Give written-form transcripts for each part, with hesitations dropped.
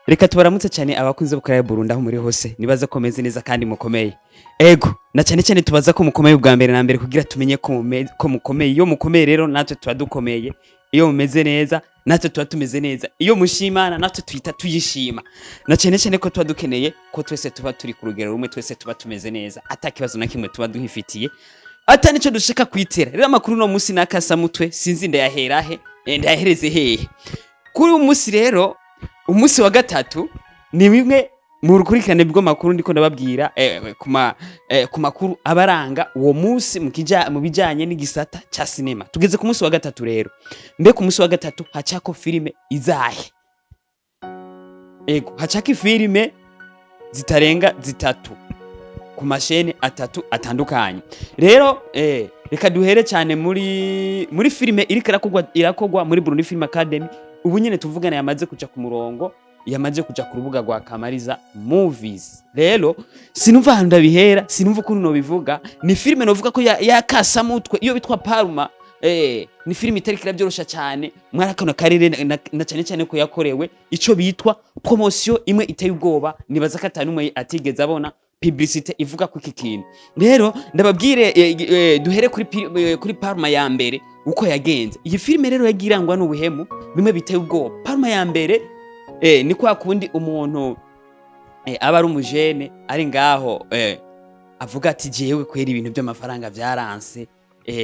Reka tubaramutse cyane abakunzi b'Ukarere Burundi aho muri hose. Nibaza ko meze neza kandi mukomeye. Ego, na cyane cyane tubaza ko mukomeye ubwa mbere na mbere kugira tumenye ko mukomeye. Iyo mukomeye rero natwe tuba dukomeye. Iyo mumeze neza natwe tuba tumeze neza. Iyo mushimana natwe tuhita tuyishima. Na cyane cyane ko tuba dukeneye ko twese tuba turi ku rugero rumwe, twese tuba tumeze neza, ata kibazo na kimwe tuba duhifitiye, ata nico dushaka kwitera. Rero amakuru no munsi nakasamutwe, sinzi ndayahera he, ndayahereze hehe. Kuri uyu munsi rero, umunsi wa gatatu, ni bimwe mu rukurikirane bw'amakuru ndiko ndababwira ku makuru abaranga uwo munsi mu bijanye n'igisata ca sinema. Tugeze ku munsi wa gatatu rero. Mbe ku munsi wa gatatu hacako filime izahe? Ego, hacako ifilime zitarenga zitatu ku mashene atatu atandukanye. Rero reka duhere cyane muri filime iriko irakogwa muri Burundi Film Academy. Ubu nyene tuvugana yamaze kuja ku murongo, yamaze kuja ku rubuga rwa Kamariza Movies. Rero sinumva ahantu ndabihera, sinumva ukuntu nobivuga. Ni filime novuga ko ya kasamutwe iyo bitwa Parma. Ni filime itariko irabyorosha cyane mwari kano karere, na cyane cyane ko yakorewe ico bitwa promotion imwe iteye ubwoba. Nibaza ko atanu atigeze abona publicité ivuga ku iki kintu. Rero ndababwire, duhere kuri Parma ya mbere uko yagenze. Iyi filime rero yagiye irangwa n'ubuhemu bimwe biteye ubwoba. Parma ya mbere ni kwa kundi umuntu aba ari umujene ari ngaho, avuga ati: "Jewe kwera ibintu by'amafaranga byaranse,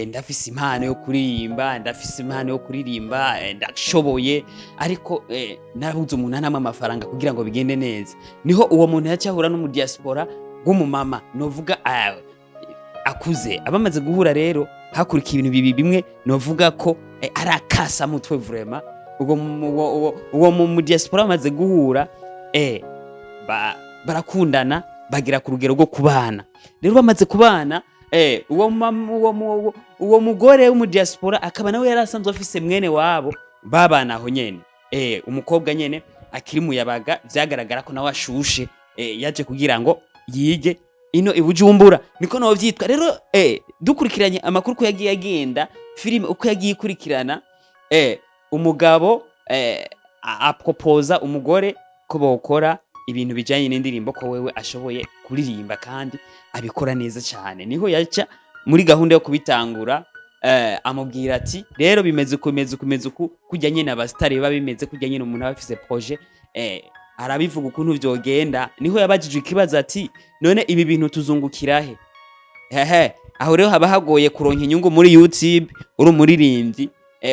ndafise impano yo kuririmba, ndafise impano yo kuririmba, ndashoboye, ariko narabuze umuntu anampa amafaranga kugira ngo bigende neza." Niho uwo muntu yaca ahura no mu diaspora w'umumama novuga akuze. Abamaze guhura rero hakurikiye ibintu bibi bimwe novuga ko ari akasamutwe vraiment. Uwo mu diaspora bamaze guhura, barakundana, bagera ku rugero rwo kubana. Rero bamaze kubana, uwo mugore wo mu diaspora akaba nawe yari asanzwe afise mwene wabo babana aho nyene, umukobwa nyene akiri muyabaga, vyagaragara ko nawe ashushe, yaje kugira ngo yige ino i Bujumbura, niko nawe vyitwa. Rero dukurikiranye amakuru uko yagiye agenda, filime uko yagiye ikurikirana, umugabo apropoza umugore ko bokora ibintu bijanye n'indirimbo, ko wewe ashoboye kuririmba kandi abikora neza cyane. Niho yaca muri gahunda yo kubitangura, amubwira ati: "Rero bimeze uku, bimeze uku, bimeze uku." Kujya nyene abasitari biba bimeze kujya nyene umuntu aba afise projet, arabivuga ukuntu vyogenda. Niho yabajijwe ikibazo ati: "None ibi bintu tuzungukira he?" Hehe, aho rero haba hagoye kuronka inyungu muri YouTube uri umuririmbyi,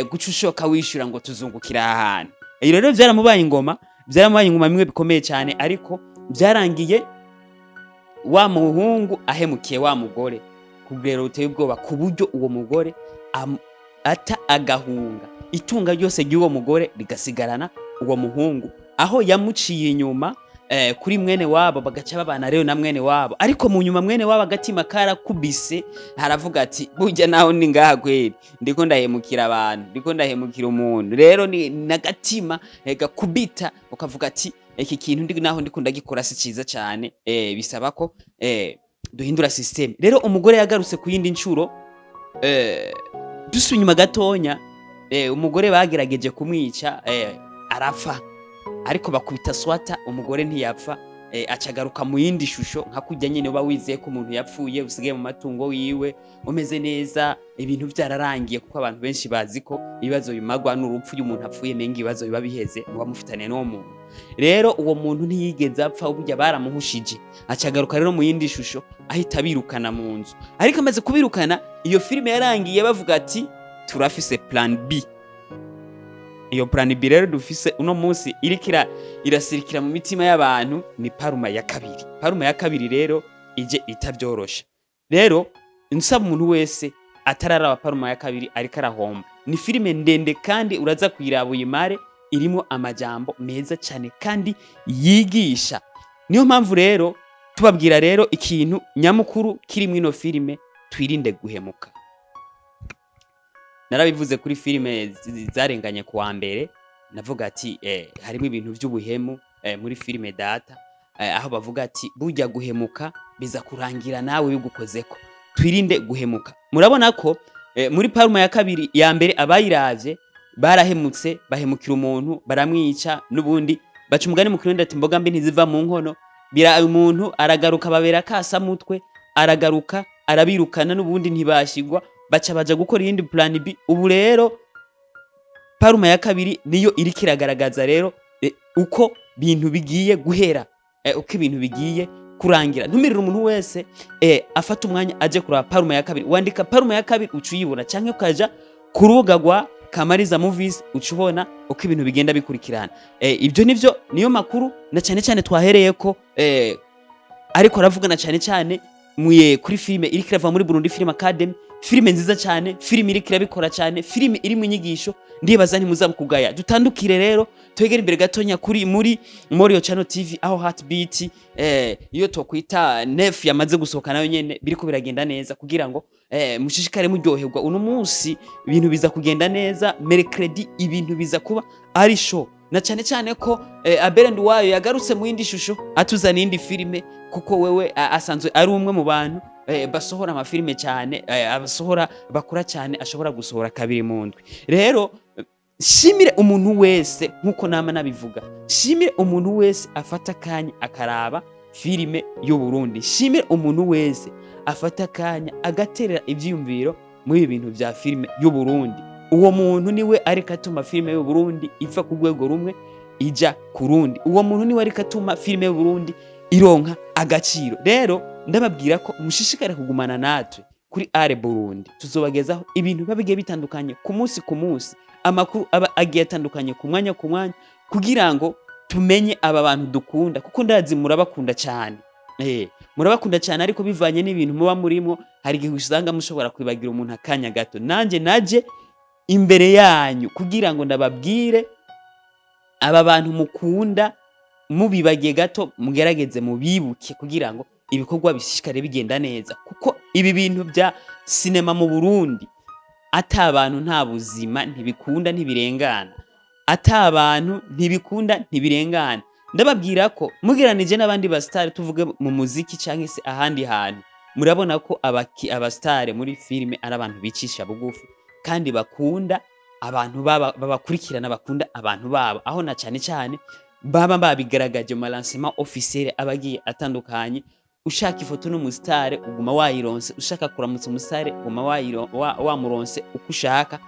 guca ushoka wishura ngo tuzungukira aha hantu. Iyo rero vyaramubaye ingoma bimwe bikomeye cyane. Ariko byarangiye wa muhungu ahemukiye wa mugore ku rugero ruteye ubwoba, ku buryo uwo mugore ata agahunga, itunga ryose ry'uwo mugore rigasigarana uwo muhungu, aho yamuciye inyuma kuri mwene wabo, bagaca babana rero na mwene wabo. Ariko mu nyuma mwene wabo agatima karakubise, aravuga ati: "Burya naho ni ngaha kweri ndiko ndahemukira abantu, ndiko ndahemukira umuntu." Rero ni nagatima gakubita ukavuga ati: "Iki kintu ndi naho ndiko ndagikora si ciza cyane, bisaba ko duhindura system." Rero umugore yagarutse ku yindi nshuro. Dusubiye inyuma gatonya, umugore bagerageje kumwica, arapfa, ariko bakubita swata umugore ntiyapfa. Acagaruka mu yindi shusho nka kurya nyene uba wizeye ko umuntu yapfuye, usigaye mu matungo wiwe umeze neza, ibintu vyararangiye, kuko abantu benshi bazi ko ibibazo bimagwa n'urupfu. Iyo umuntu apfuye menga ibibazo biba biheze muba mufitaniye n'uwo muntu. Rero uwo muntu ntiyigeze apfa, burya baramuhushije. Acagaruka rero mu yindi shusho, ahita abirukana mu nzu. Ariko amaze kubirukana, iyo filime yarangiye bavuga ati: "Turafise plan B." Iyo plan B rero dufise uno munsi iriko irasirikira mu mitima y'abantu ni Paruma ya kabiri. Paruma ya kabiri rero ije itabyorosha. Rero nsaba umuntu wese atararaba Paruma ya kabiri, ariko arahomba. Ni filime ndende kandi uraza kuyiraba uyimare, irimo amajambo meza cyane kandi yigisha. Niyo mpamvu rero tubabwira rero ikintu nyamukuru kiri muri ino filime: twirinde guhemuka. Narabivuze kuri filime zarenganye ku wa mbere, navuga ati harimo ibintu by'ubuhemu muri filime Data, aho bavuga ati burya guhemuka biza kurangira nawe bigukozeko. Twirinde guhemuka. Murabona ko muri Paruma ya kabiri, ya mbere abayiravye barahemutse, bahemukira umuntu, baramwica. N'ubundi Baca umugani mu Kirundi ati: "Imboga mbi ntiziva mu nkono." Bira umuntu aragaruka, babera kasa mutwe, aragaruka arabirukana, n'ubundi ntibashigwa, baca baja gukora iyindi plan B. Ubu rero Paruma ya kabiri niyo iriko iragaragaza rero uko bintu bigiye guhera, uko ibintu bigiye kurangira. Ntumirire umuntu wese afata umwanya aje kuraba Paruma ya kabiri. Wandika Paruma ya kabiri uca uyibona, canke ukaja ku rubuga rwa Kamariza Movies uca ubona uko ibintu bigenda bikurikirana. Ibyo nivyo niyo makuru na cyane cyane twahereye ko ariko aravugana cyane cyane muye kuri filime iriko irava muri Burundi Film Academy, filime nziza cyane, filime iriko irabikora cyane, filime iri mu nyigisho. Ndibaza ntimuzabukugaya. Dutandukire rero, twegere imbere gatonya kuri muri Morio Channel TV, aho Heartbeat iyo tokwita nef yamaze gusohoka nayo nyene biriko biragenda neza, kugira ngo mushishikare muryoherwa. Uno munsi ibintu biza kugenda neza, mercredi ibintu biza kuba ari show, na cyane cyane ko Abel Nduwayo yagarutse mu yindi shusho, atuzana iyindi filime, kuko wewe asanzwe ari umwe mu bantu basohora amafilime cyane, abasohora bakora cyane, ashobora gusohora kabiri mu ndwi. Rero shimire umuntu wese, nkuko nama nabivuga, shimire umuntu wese afata akanya akaraba filime y'u Burundi, shimire umuntu wese afata akanya agaterera ivyiyumviro muri ibi bintu vya filime y'u Burundi. Uwo muntu niwe ariko atuma filime y'u Burundi iva ku rwego rumwe ija ku rundi. Uwo muntu niwe ariko atuma filime y'u Burundi ironka agaciro. Rero ndababwira ko mushishikare kugumana natwe kuri Are Burundi. Tuzobagezaho ibintu biba bigiye bitandukanye ku munsi ku munsi, amakuru aba agiye atandukanye ku mwanya ku mwanya, kugira ngo tumenye aba bantu dukunda, kuko ndazi murabakunda cyane. Murabakunda cyane, ariko bivanye n'ibintu muba murimo, hari igihe usanga mushobora kwibagira umuntu akanya gato. Nanjye naje imbere yanyu kugira ngo ndababwire aba bantu mukunda mubibagiye gato, mugerageze mubibuke kugira ngo ibikorwa bishishikare bigenda neza, kuko ibi bintu bya sinema mu Burundi ata abantu nta buzima, ntibikunda, ntibirengana. Ata abantu ntibikunda, ntibirengana. Ndababwira ko mugeranije n'abandi basitari, tuvuge mu muziki cyangwa se ahandi hantu, murabona ko abasitari muri filime ari abantu bicisha bugufi kandi bakunda abantu babakurikirana, bakunda abantu babo, aho na cyane cyane baba babigaragaje mu malancement officiel aba agiye atandukanye. Ushaka ifoto n'umusitari uguma wayironse, ushaka kuramutsa umusitari uguma wamuronse uko ushaka.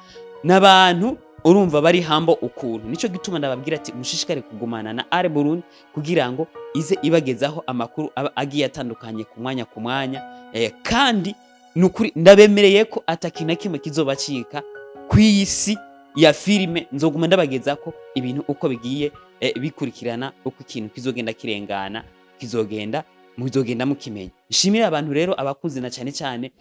N'abantu urumva bari hambo ukuntu. Nico gituma ndababwira ati mushishikare kugumana na Are Burundi kugira ngo ize ibagezaho amakuru aba agiye atandukanye ku mwanya ku mwanya. Kandi nukuri ndabemereye ko atakintu na kimwe kizobacika kw'iyi si ya filime. Nzoguma ndabagezako ibintu uko bigiye bikurikirana, uko ikintu kizogenda kirengana, kizogenda muzogenda mukimenya. Nshimire abantu rero abakuzi, na cyane cyane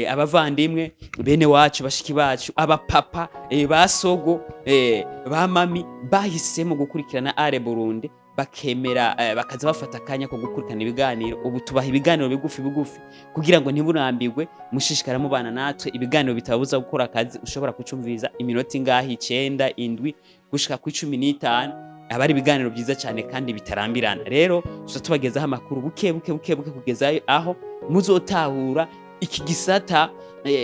abavandimwe, bene wacu, bashiki bacu, abapapa, ba sogo, ba mami bahisemo gukurikirana Are Burundi, bakemera bakaza bafata akanya ko gukurikirana ibiganiro. Ubu tubaha ibiganiro bigufi bigufi kugira ngo ntiburambirwe, mushishikara mubana natwe, ibiganiro bitababuza gukora akazi. Ushobora kucumviriza iminota ingahe? 9, 7 gushika ku 15, aba ari ibiganiro byiza cyane kandi bitarambirana. Rero tuza tubagezaho amakuru buke buke buke buke kugeza aho muzotahura iki gisata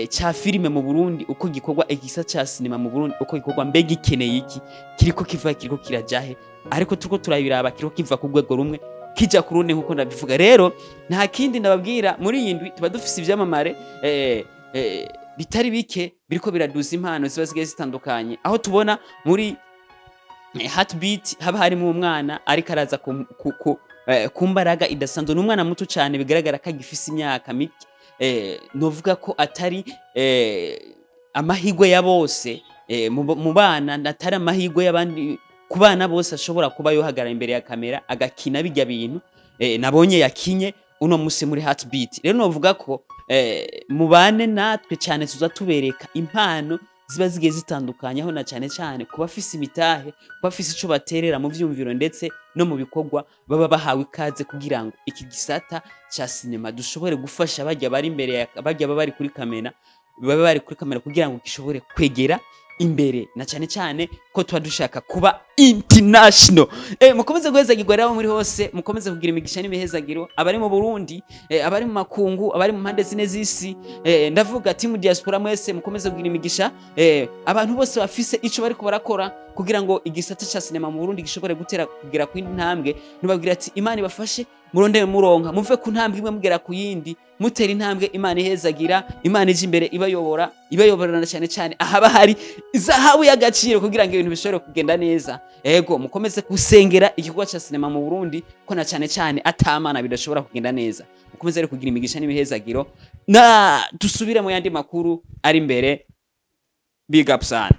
ca filime mu Burundi uko gikorwa, igisata ca sinema mu Burundi uko gikorwa, mbega ikeneye iki, kiriko kiva, kiriko kirajahe. Ariko turiko turabiraba, kiriko kiva ku rwego rumwe kija ku rundi, nkuko ndabivuga. Rero nta kindi ndababwira, muri iyi ndwi tuba dufise ivyamamare bitari bike biriko biraduza impano ziba zigiye zitandukanye, aho tubona muri Heartbeat haba harimo umwana ariko araza ku mbaraga idasanzwe. Ni umwana muto cyane, bigaragara ko agifise imyaka mike. Novuga ko atari amahirwe ya bose mu bana, atari amahirwe y'abandi ku bana bose ashobora kuba yohagarara imbere ya kamera agakina bijya bintu nabonye yakinye uno musi muri Heartbeat. Rero novuga ko mubane natwe cyane, tuza tubereka impano ziba zigiye zitandukanye, aho na cyane cyane ku bafise imitahe, ku bafise ico baterera mu vyumviro ndetse no mu bikorwa, baba bahawe ikaze kugira ngo iki gisata ca sinema dushobore gufasha bajya bari imbere ya bajya baba bari kuri kamera, baba bari kuri kamera, kugira ngo gishobore kwegera imbere, na cyane cyane ko tuba dushaka kuba international. Mukomeze guhezagirwa rero aho muri hose, mukomeze kugira imigisha n'imihezagiro, abari mu Burundi, abari mu makungu, abari mu mpande zine z'isi, ndavuga team diaspora, mwese mukomeze kugira imigisha. Abantu bose bafise ico bariko barakora kugira ngo igisata ca sinema mu Burundi gishobore gutera kugera ku yindi ntambwe, nubabwira ati Imana ibafashe, murondere muronka, muve ku ntambwe imwe mugera ku yindi, mutera intambwe, Imana ihezagira, Imana ije imbere ibayobora, ibayoborana cyane cyane ahaba hari izahabu y'agaciro, kugira ngo ibintu bishobore kugenda neza. Ego, mukomeze gusengera igikorwa ca sinema mu Burundi, ko na cyane cyane atamana bidashobora kugenda neza. Mukomeze rero kugira imigisha n'imihezagiro, na dusubire mu yandi makuru ari imbere. Big up sana.